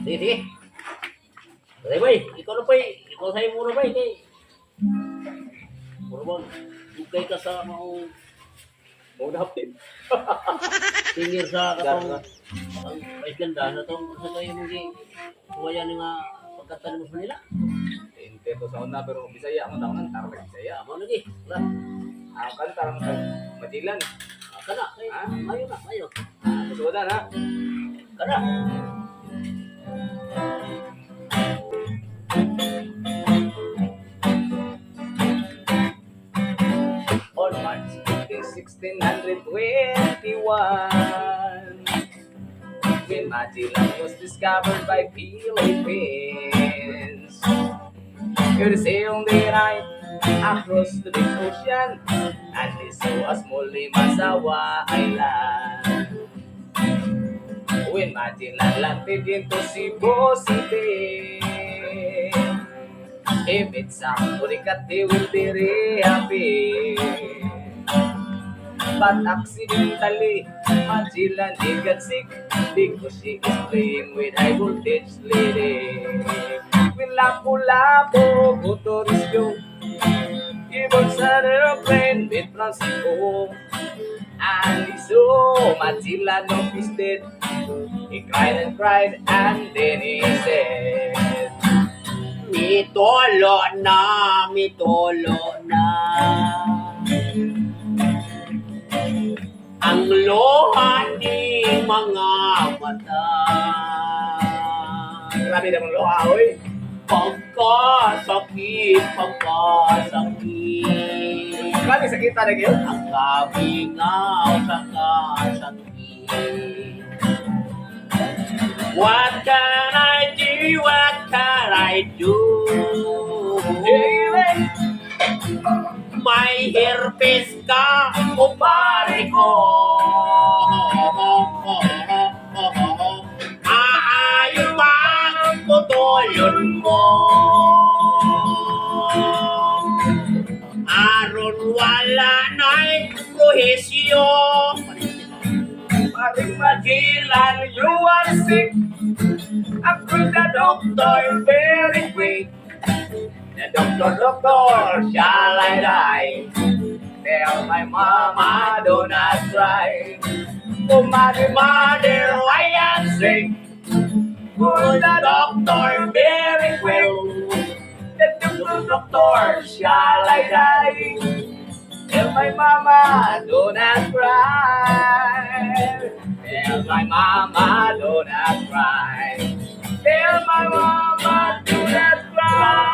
Sige, sige. Sige, bay. Ikaw na, bay. Ikaw sa'yo muna, bay. Kay mura bang dugay ka sa mga Mao na hapit. singer sa katong ang Vice Ganda na tong sa kayo mong gi suwayan nga pagkanta mo sa Manila. Inte to sa una pero Bisaya mo taon nang tarlag Bisaya. Amo lagi. Wala. Ang kanta ra sa Magellan. Ah, kana kay Ah? mayo na, mayo. Ah, suodan ha. Kana. On March 15, 1621, when Magellan was discovered by Philippines. He sailed the night across the big ocean and he saw a small Limasawa Island. When Magellan landed into Cebu City, he met some Purikat, he will be very happy. But accidentally, Magellan, he got sick because he is playing with high voltage lady. When Lapu-Lapu go to rescue, he boards an aeroplane with Francisco. And he saw Magellan of his dead. He cried and cried and then he said, Mitulo na, mitulo na. Ang luha ni mga mata. Grabe naman luha, oy. Pagkasakit, pagkasakit. Grabe sakit na yun. Ang kabingaw sa kasakit. What can I do? What can I do? May herpes ka o pare ko. Maayo bang putulon mo? Aron wala na'y prohisyo. Paring Magellan, you are sick. Ako the doctor very quick. The doctor, doctor, shall I die? Tell my mama, do not cry. Oh, mother, mother, I am sick. Call the doctor very quick. The doctor, doctor, shall I die? Tell my mama, do not cry. Tell my mama, do not cry. Tell my mama, do not cry.